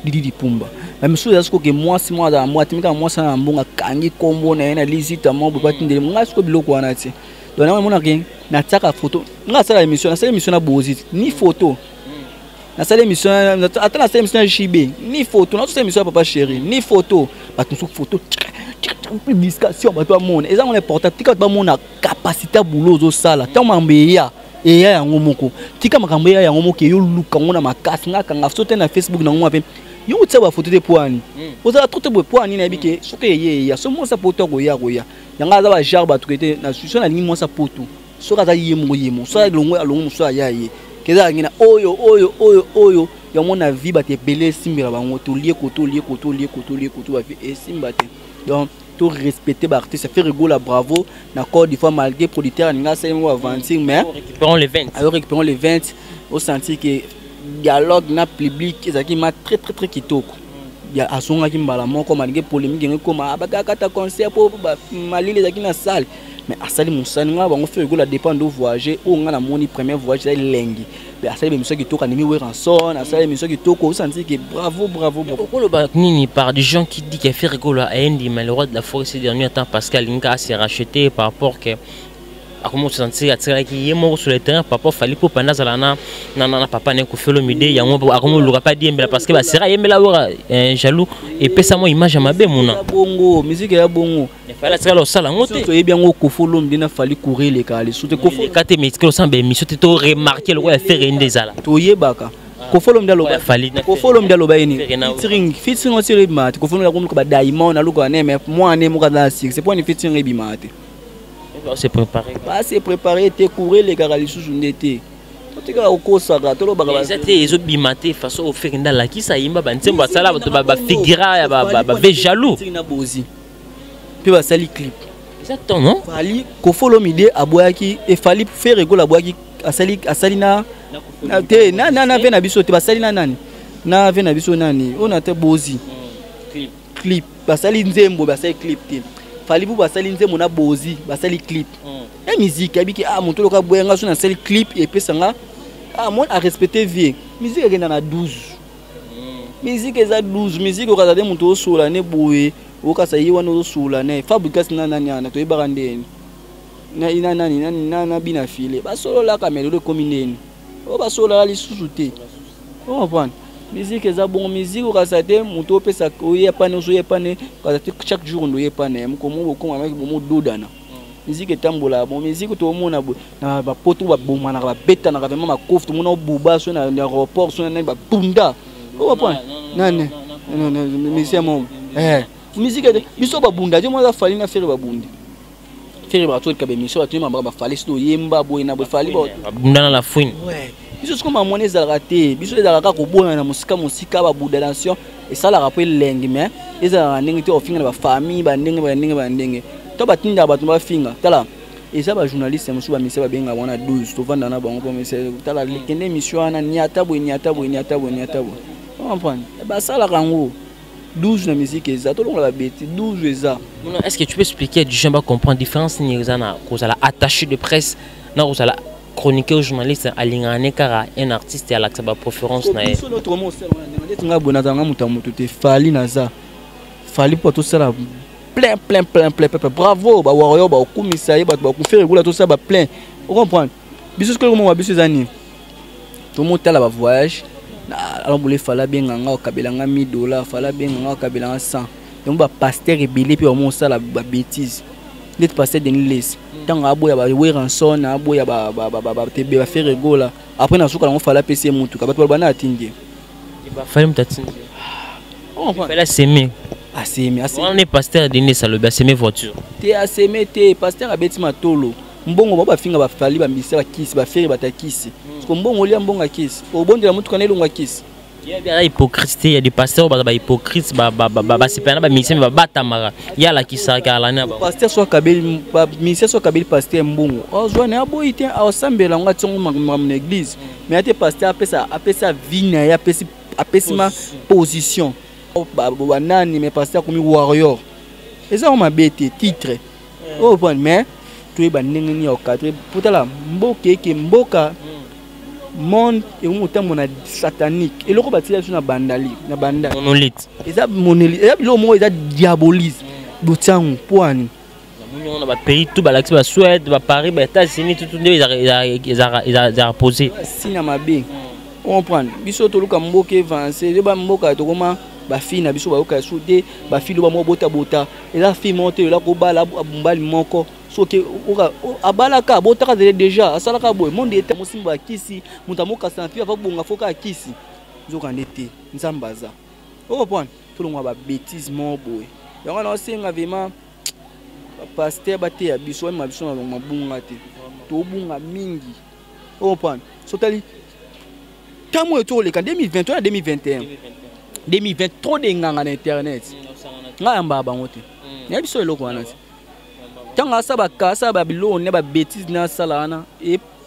Didi Dipumba. Bamisusu eza sikoke mwasi moko azala mwa atimi kaka mwasi na mbongo, akangi nkombo na ye na lizita moko boye, batindeli ngai sikoyo biloko wana te. Donc nango namonaka natiaka photo. Ngai asala émission, nasala émission na Bozi, ni photo. Nasala émission, ata nasala émission na JB, ni photo. Nazosala émission ya Papa Chéri, ni photo. Bato mosusu photo, publication, bato bamona eza ngo important. Tika bato bamona capacité ya boulot ozosala. Ntango makambo eya, eya yango moko. Tika makambo eya yango moko, eyoluka yango na makasi. Nga akanga so te na Facebook nango mpe yo otia bafoto te. Po ani ozala trop te boye? Po ani nayebi ke soki eye, eya. So mwasi poto akoya, akoya yango. Aza bagenre bato ke te na so nalingi mwasi poto. Soki aza ye moko, ye moko. Soki alongo, alongo. Mosusu aya ye keza alingi na oyo oyo oyo oyo yango na vie. Bato ebele esimbela bango, tolie koto, olie koto, olie koto, olie koto, bavie esimba te. Donc to respecter baartiste. Ferre Gola, bravo na Côte d'Ivoire, malgré producteur alingi asali moko aventure, mais récupérons les 20. Alors récupérons les 20, osentir que dialogue na public ezalaki ma très très très kitoko. Azongaki mbala moko malgré polémique yango ekoma bakakata concert po malili ezalaki na salle, mais asali mosani nga bango. Ferre Gola dépend de voyager oyo nga namoni premier voyage eza elengi. Asali bémission kitoko, animi Werrason, asali émission kitoko, osanti ke bravo, bravo, bravo. Okoloba nini par des gens qui dit que Ferre Gola ayendima le roi de la forêt ces derniers temps parce qu'alinga s'est racheté par rapport que akomi kosentir atikalaki ye moko sur le terrain par rapport Fally, mpo panda azala na papa na ye Koffi Olomide? Yango akomi oluka mpe adiembela parce que basera ayembela wera jaloux, epesa mwa image ya mabe muna. Bongo musique ya bongo. Fally atikala osala yango te. Toyebi yango, Koffi Olomide na Fally courant elekaka lisusu te. Eleka te, mais etikala osala baémission te to remarque lokola ya Ferre nde ezala. Toyebaka Koffi Olomide aloba, Koffi Olomide aloba ye nini? Featuring, featuring otiri ebimaka te. Koffi Olomide akomi badiamond, aluka ne, mais mwana moko aza na succès, mpo ani featuring ebimaka te? Se préparer. Base préparé te, courant elekaka lisusu nde te. Totikaka kokosaka, tolobaka. Eza te, ezobima te. Façon oFerre nde alakisa yimba banzembo, asala bato bafigura ya bave jaloux. Na Bozi mpe basali clip. Eza temps, non? Fally, Koffi Olomide aboyaki eFally. Ferre Gola aboyaki, asali, asali na te na ve na biso te. Basali na nani? Na ve na biso nani oyo na te, Bozi. Clip basali nzembo, basali clip te. Fally bu basali nzembo na Bozi, basali clip ya musique. Ayebiki ah, moto loka boyanga so nasali clip epesanga. Ah, moi arespecte vie. Musique ekenda na 12. Musique eza 12. Musique okaza te moto osola ne boye, okasa ye wana ozosola ne Fabrikas na nani wana toyebaka ndeni na na nani na na na bina file basololaka, mais lelo ekomi ndeni oyo basololaka lisusu te. Ocomprendre, musique eza bongo. Musique okasa te moto opesa oye pane, ozoye pane, okasa te chaque jour ndo oye pane mokomo bokoma maki bomododana. Musique etambolaka bon. Musique toomona boye na bapoto, babomanaka, babetanaka vraiment makofi. Tomona obuba so na aéroport, so na nani, babunda. Ocomprendre nani musicien mo musique biso babunda te. Mwana Fally na Ferre babundi. Ferre batolika baémission, bato yembaka, baFally soki oyemba boye na boye, Fally babunda na la fouine. Biso sikoyo mamwana ezalaka te. Biso ezalaka kaka koboyana na mosika mosika, babuda nation esalaka mpo elengi, mais ezalaka ndenge te ofinga na bafamille, bandenge bandenge bandenge to batindaka bato bafinga. Tala, eza bajournaliste mosusu, bamise babengaka wana 12, tovanda na bango mpo mise tala kende émission wana, niata boye, niata boye, niata boye, niata boye. Comprendre, basalaka yango 12 na musique eza tolongola babeti 12 eza. Est-ce que tu peux expliquer du gens comprendre différence nini eza na kozala attaché de presse na kozala chroniqueur journaliste? Alingaka ne kaka un artiste alakisa bapréférence na ye. Biso tokoma osala wana ndenge ndeti nga boye, nazalanga moto ya moto te. Fally, naza Fally mpo tosala plein plein plein plein plein. Bravo bawarrior, baokumisa ye, bato bakoFerre Gola, tosala baplein. Ocomprendre, biso sikoyo komoma biso eza nini? Tomotala bavoyage alambula. Fally abenga nga, okabela nga 1000 dollar. Fally abenga nga, okabela nga 100. Yango bapasteur ebele mpe bamosala babétise ndeti pasteur Denis Lessie, ntango aboya baWerrason, aboya tebe baFerre Gola, après nasuka nango Fally apesi ye mutuka. Bato baloba na atindi ye. Fally moto atindi, Fally aseme. Aseme. Wana ne pasteur Denis alobi aseme voiture. Te, aseme te. Pasteur abeti matolo mbongo bao bafinga baFally, bambisa bakisi, baFerre batakisi parce mbongo olia, mbongo akisi, obondela mutuka na elongo akisi. Aza hypocrite te. Ya des pasteurs baza bahypocrite, basepela na bamusicien, me babatamaka. Ye alakisaka alani na bango. Pasteur so akabeli musicien, so akabeli pasteur mbongo, azwa na aboyi te, asambela yango, ationgo makambo na église. Mais ate pasteur apesa, apesa vie na ye, apesi, apesi ma position banani. Mais pasteur akomi warrior, eza ngo mabe te, titre oyo pone. Mais toyeba ndenge nini ya kocadrer po tala mboka eke mboka monde ekomi kotambola na satanique. Eloko batila biso na bandali na bandali. Monolithe. Eza monolithe, eza biloko moko eza diabolise. Botiango mpo ani? Namoni yango na bapays tout, balakisi baSuède, baParis, baÉtats-Unis, tutu nde ezalaka posé. Sina mabe, comprendre, biso toluka mboka avance. Eza mboka tokoma bafille na biso bayoka yasu te. Bafille oyo bamoko botabota, eza fille moko te ola kobala mobali moko soki abalaka, abotaka déjà, asalaka boye. Monde ete mosimba akisi moto amokasa na fi ava bonga foka akisi nzoka nde te. Nzambe aza okoprendre, tolongwa babétise moko boye. Yango wana osenga vraiment bapasteur bateya biso, bayema biso na longo mabunga te. Tobunga mingi, okomprendre. So tali ntango oyo tokoleka 2020 to na 2021, 2020, trop de nganga na internet. Ngai yambaka bango te, nayebi so eloko wana te. Ntango asala bakasa babiloko ne babétise ne asala wana,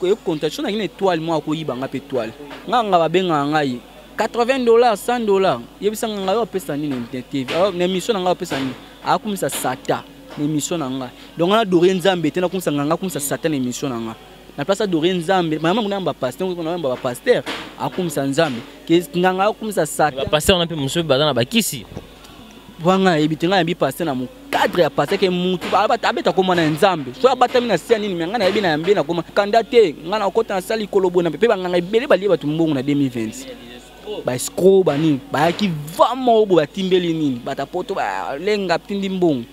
ekonta so nangi na étoile moko akoyiba nga mpe étoile. Nga nga babengaka ngai 80 dollars, 100 dollars. Yebisa nga, ngai opesa nini na TV, na émission na ngai? Opesa nini? Akumisa sata na émission na ngai. Donc nga adore Nzambe te, nakumisa nganga, akumisa sata na émission na ngai na place adore Nzambe. Mama mona bapasteur, mona bapasteur akumisa Nzambe, nganga akumisa sata. Bapasteur wana mpe mosusu baza na bakisi. Wanga nayebi te. Ngai nayebi pasteur na mocadre ya pasteur ke mutu abeta komona na Nzambe so abatami na se ya nini. Me ngai nayebi na yambe na koma kanda te. Ngai nakota na sali likolo boye mpe banganga ebele balie bato mbongo na 2020, baescroc banini bayaki va moko boye, batimbeli nini, bato apoto balenga tindi mbongo.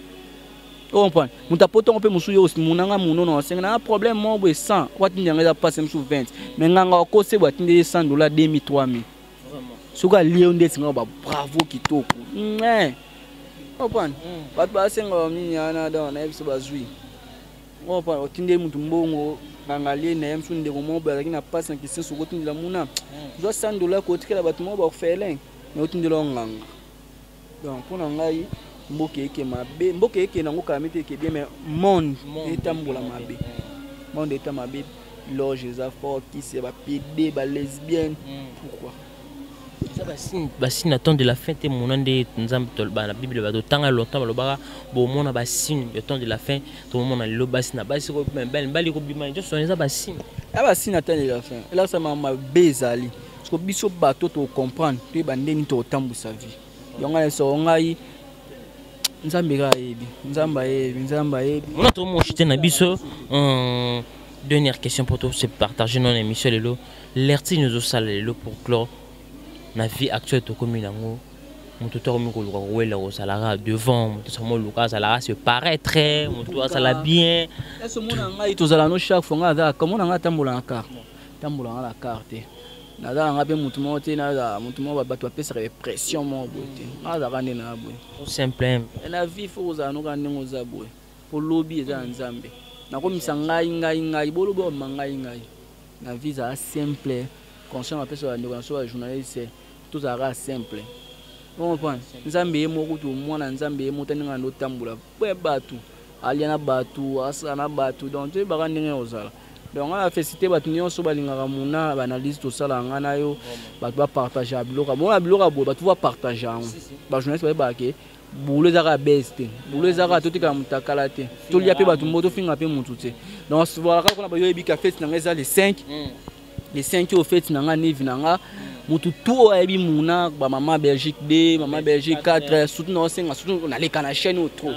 Ocomprendre, moto apotongo mpe mosusu yo monanga monono asenga na problème moko boye 100 watindi yango eza mpasi mosusu 20. Mais nganga akose boye, atindi ye 100 dollar, 2000, 3000. Soki alie yo nde esinga babravo kitoko. Comprendre, bato basenga banini wana, donc nayebi so bazwi. Comprendre, otindeli mutu mbongo, nganga alie na ye. Mosusu ndeko moko boye azalaki na mpasi na kisenso, okotindela muna zwa 100 dollar kotikela bato moko baorphelin, me otindela yo nganga. Donc mpo na ngai, mboka eke mabe, mboka eke nango kala mite eke bien, mais monde etambola mabe, monde eta mabe. Loge eza fort, kisi ya bapd, balesbienne, pourquoi? Eza basigne na temps de la fin te. Mona nde Nzambe na Bible, bato tanga longtemps balobaka bomona basigne ya temps de la fin. Tomomona lelo basi na basi, mibali kobima, nyonso wana eza basigne. Ya basigne ya temps de la fin elakisa makambo mabe ezali parce que biso bato tocomprendre, toyeba ndeni tokotambwisa vie. Yango wana ngai, Nzambe kaka ayebi, Nzambe ayebi, Nzambe ayebi. Mona tomoshite na biso. Dernière question pour to se partager non émission lelo. Lerti nous osala lelo pour clore. Na vie actuelle tokomi nango, moto to akomi koluka kowela kozalaka devant moto, sama oluka azalaka se paraître, moto azala bien. Ese omona ngai tozala no chaque fois, ngai azalaka komona ngai atambola na car, tambola nga na car te. Naza nanga mpe motu moko te, nazala motu moko bato bapesaka pression moko boye te. Ngai azalaka nde na boye. Simple. Na vie faut kozala noka ndenge oza boye, po lobi eza na Nzambe. Nakomisa ngai ngai ngai bolobi obima ngai ngai na vie. Ezala simple. Conscient bapesa bandeko na so bajournaliste, tozalaka simple, comprendre. Nzambe ye moko kutu, mwana Nzambe ye moko, ndenge ando otambola po bato alia na bato, asala na bato. Donc toyebaka ndenge ozala. Donc nga na félicité bato nyonso balingaka muna baanalyse tosala nga na yo. Bato bapartage ya biloko bona, biloko ya boye, bato bapartage yango. Bajournaliste bayebaka ke bulo ezaka bese te, bulo ezaka totikala motakala te, tolia mpe bato mbo, tofinga mpe motu te. Donc voilà, kaka mpona bayoyebi ka fête na nga eza le 5, le 5 oyo fête na nga, nive na nga. Motu tu oyo ayebi muna, bamama Belgique 2, mama Belgique 4, surtout naosenga, surtout naleka na chaîne oyo trop,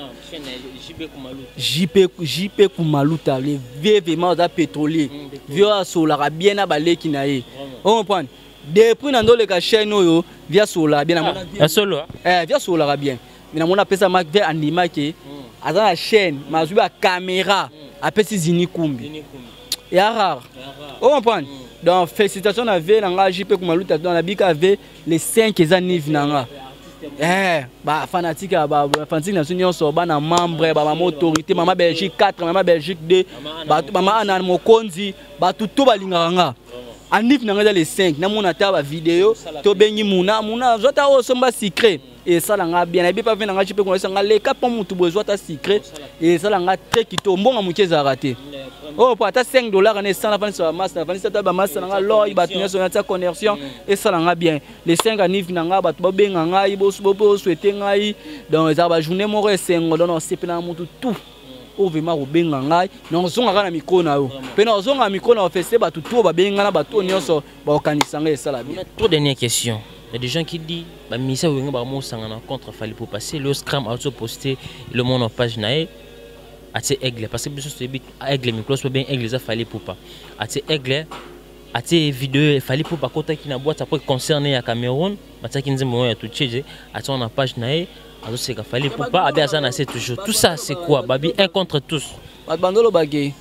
JP, JP Kumaluta, le vieux vraiment aza pétrolier, vieux oyo asolaka bien na baleki na ye. Ocomprendre, depuis na ndoleka chaîne oyo, vieux asolaka bien. Ya solo. Vieux asolaka bien, mais namona apesa mak, vieux andimaki aza na chaîne, mais azwi bacaméra, apesi Zini Kumbi ya rare, ocomprendre. Donc félicitation na vieux na nga JP Kumaluta. Donc nabika ve le 5 eza nive na nga. Bafanatique, bafanatique na biso nyonso, bana membre, bamama autorité, mama Belgique 4, mama Belgique 2, mama Ana Mokonzi, bato to balingaka nga, anive na nga eza le 5. Namona ata bavideo, tobengi muna muna, azwa ata oyo osomba sucré, esala nga bien. Nayebi pa vieux na nga JP Kumaluta nga leka mpo motu boye ezwa ata sucré, esala nga très kitoko. Mbongo moke ezalaka te oyo, po ata 5 $ na esala, nafandisa bamasa, nafandisa ata bamasa na nga loi, bato nyonso natia connexion, esala nga bien. Le 5 anive na nga, bato babenga ngai, bosouhaite ngai. Donc ezala bajournée moko esengo. Donc nasepela na motu tout oyo vraiment kobenga ngai. Nazonga kaka na micro na yo, mpe nazonga na micro na ofese bato tout oyo babenga na bato oyo nyonso bakokanisa ngai, esala bien. Trop dernière question. Il y a des gens qui disent, bah, Missa Wenga, bah, moi, contre Fally pour passer. Le Scram a aussi posté le monde en page nae. Atie aigle, parce que biso toyebi aigle mikolo bien, aigle eza Fally Ipupa. Atie aigle, atie vidéo Fally Ipupa akotaki na boîte après concert ya Cameroun, batiaki nzembo moko ya Tucheje, atie na page na ye, azoseka Fally Ipupa, abe aza na se toujours. Tout ça, c'est quoi? Babi un contre tous. Bato bandolobake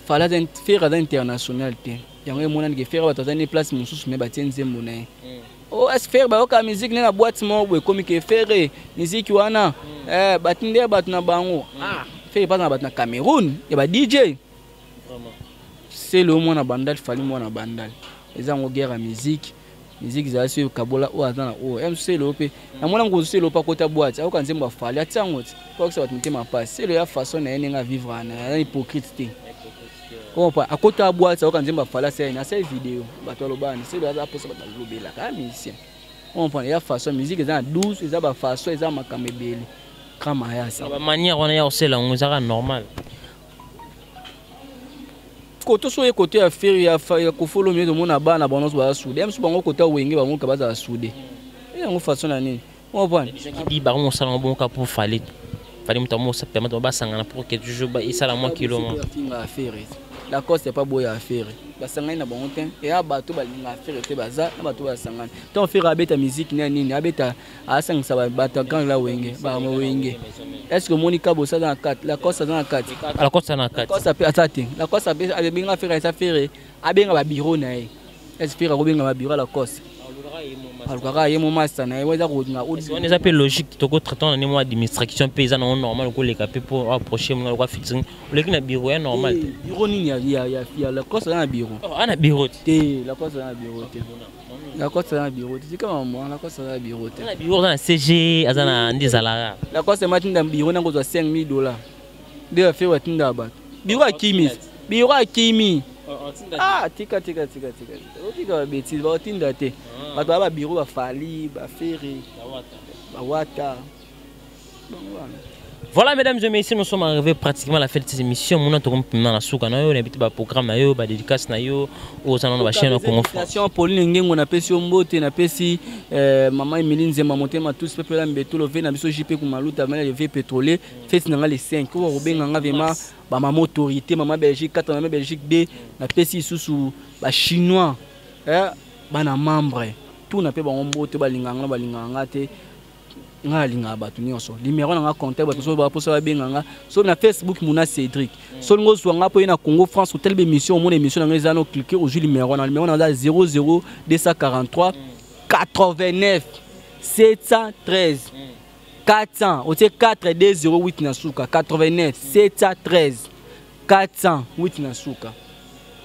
Fally, Ferre aza international te. Yango emonani ke Ferre, bato aza ne place mosusu, me batie nzembo na ye. Oh, est Ferre bayoka musique ne na boîte moko boye, ekomi ke Ferre musique wana batindi ya bato na bango. Ah, Ferre mpaza na bato na Cameroun ya ba DJ sele oyo mwana Bandal, Fally mwana Bandal. Eza yango guerre ya musique. Musique ezala so ekabola oyo aza na oyo msele oyo mpe namona mokonzi sele oyo mpe akota boîte, ayoka nzembo ya Fally, atia yango ti po akisa bato mitema mpasi. Sele ya façon na ye ndenge avivre na aza hypocrite te. Comprend, akota boîte, ayoka nzembo ya Fally, asali asali video, bato alobani. Sele aza mposa bato alobelaka ya musicien, comprendre. Ya façon musique eza na 12, eza bafaçon, eza makambo ebele kama ya sa. Bamanière wana ya kosala yango ezaka normal. Koto so ye kote ya Ferre ya kofolo mie, tomona bana bango nyonso baza soudé. Mosusu bango kote ya Wenge, bango ka bazala soudé. Yango façon na nini, comprendre. Di bango mosala ngo bongo pour Fally, Fally moto amosa permettre basangana pour que toujours esala mwa kilo. Finga affaire Lacoste pa boya affaire basangani na bango te. Eya bato balinga affaire te, baza na bato basangani. Ntango Ferre abeta musique na nini, abeta asangisa bato ya grand la Wenge, bama Wenge. Est ce que omoni Kabosa aza na kati, Lacoste aza na kati? Lacoste aza na kati. Lacoste aza te. Lacoste abenga Ferre, eza Ferre abenga babiro na ye. Est ce Ferre akobenga babiro ya Lacoste? Alukaka ye mo master na ye eza kolinga. Wana eza mpe logique. Tokotraite na ndenge administration mpe eza nango normal, koleka mpe mpo approche mona lokwa featuring, oleki na bureau ya normal te. Bureau nini ya Lacoste? Aza na bureau? Aza na bureau. Te, Lacoste aza na bureau te. Lacoste aza na bureau te. Tika mama, Lacoste aza na bureau te. Na bureau aza na CG, aza na nde ezalaka. Lacoste matinda bureau nango kozwa 5000 $ nde affaire batinda bato. Bureau akimi, bureau akimi. Ah, tika, tika, tika, tika, otika babêtises. Baotinda te. Bato baa babureau, baFally, baFerre, bawata, bango wana. Voilà, mesdames et messieurs, nous sommes arrivés pratiquement à la fin de cette émission. Mon nom est na suka na yo, na biti ba programme na yo, ba dédicace na yo, aux na ba chaîne na Congo France. Pauline Ngengo na pesi mbote na pesi maman Emeline Nzemba motema tous peuple la mbeto ve na biso JP Kumaluta mana le V pétrolier fête na nga les 5 ko robenga nga vraiment ba maman autorité maman Belgique 4 maman Belgique 2 na pesi susu ba chinois bana membre tout na pe ba mbote ba linganga ba linganga te nga alingaka bato nyonso numéro na nga contact bato so baposa babenga nga so na Facebook Muna Cédric so lingo ozwa nga mpo ye na Congo France otali bémission omona émission na nga eza no cliquer ozwi numéro na numéro na nga 00 243 89 713 400 otie 4 2 0 8 na suka 89 713 408 na suka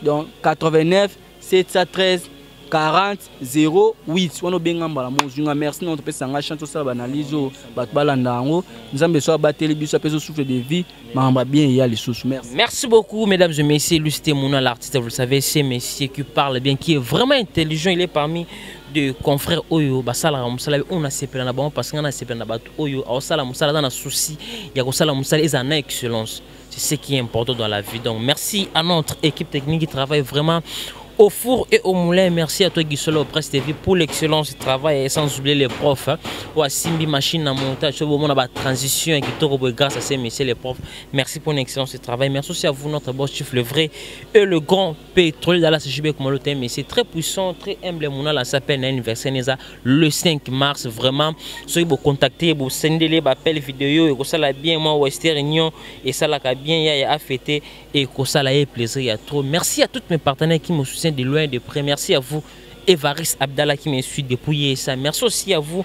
donc 89 713 40 08 wana obenga mbala mozwinga. Merci na topesa nga chance tosala baanalyse oyo bato balanda yango. Nzambe so abateli biso, apesa souffle de vie, makambo bien eya lisusu. Merci. Merci beaucoup, mesdames et messieurs. Lusté Mouna, l'artiste, vous le savez, c'est monsieur qui parle bien, qui est vraiment intelligent. Il est parmi de confrères oyo basala musala on a sepela na bango parce qu'on a sepela na bato oyo aosala musala dans na souci ya kosala musala eza na excellence. C'est ce qui est important dans la vie. Donc merci à notre équipe technique qui travaille vraiment au four et au moulin. Merci à toi Guissolo Presse TV pour l'excellence du travail et sans oublier les profs. Hein. Ou à Simbi Machine à montage, au moment de la transition et qui grâce à ces messieurs les profs. Merci pour l'excellence du travail. Merci aussi à vous, notre boss chief, le vrai et le grand pétrolier de la CGB comme le thème. C'est très puissant, très humble. Mon la s'appelle anniversaire le 5 mars. Vraiment, si vous contactez, vous sendez les appels vidéo et ça la bien, moi Western Union et ça la bien, il y a fêté et ça la plaisir, il y a trop. Merci à tous mes partenaires qui me soutiennent de loin et de près. Merci à vous, Evaris Abdallah, qui me suit depuis ça. Merci aussi à vous,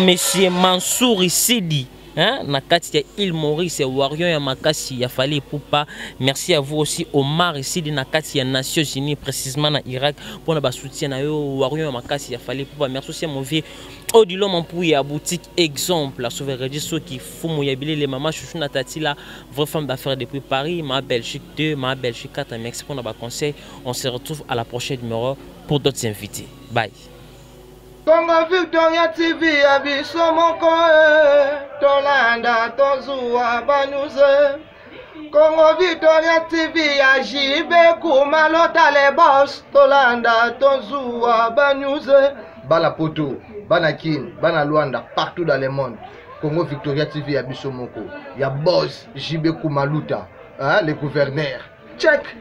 monsieur Mansour Sidi, hein, na kati ya île Maurice, Warrior ya Makasi, ya Fally Ipupa. Merci à vous aussi, Omar Sidi, na kati ya Nations Unies, précisément na Irak, pour na soutien na yo, Warrior ya Makasi, ya Fally Ipupa. Merci aussi à mon vieux Odilon Mampouya, ya boutique Exemple, la souveraineté, ceux qui font moyabili, les mamans Chouchou Natati, la vraie femme d'affaires depuis Paris, ma Belgique 2, ma Belgique 4. Merci pour nos conseils. On se retrouve à la prochaine numéro pour d'autres invités. Bye. Congo Victoria TV ya biso moko, tolanda tozuwa banews. Congo Victoria TV ya JB Kumalota le boss, tolanda tozuwa banews. Bana Poto, bana Kin, bana Luanda, partout dans le monde. Congo Victoria TV ya biso moko, ya boss JB Kumaluta, hein, le gouverneur. Check.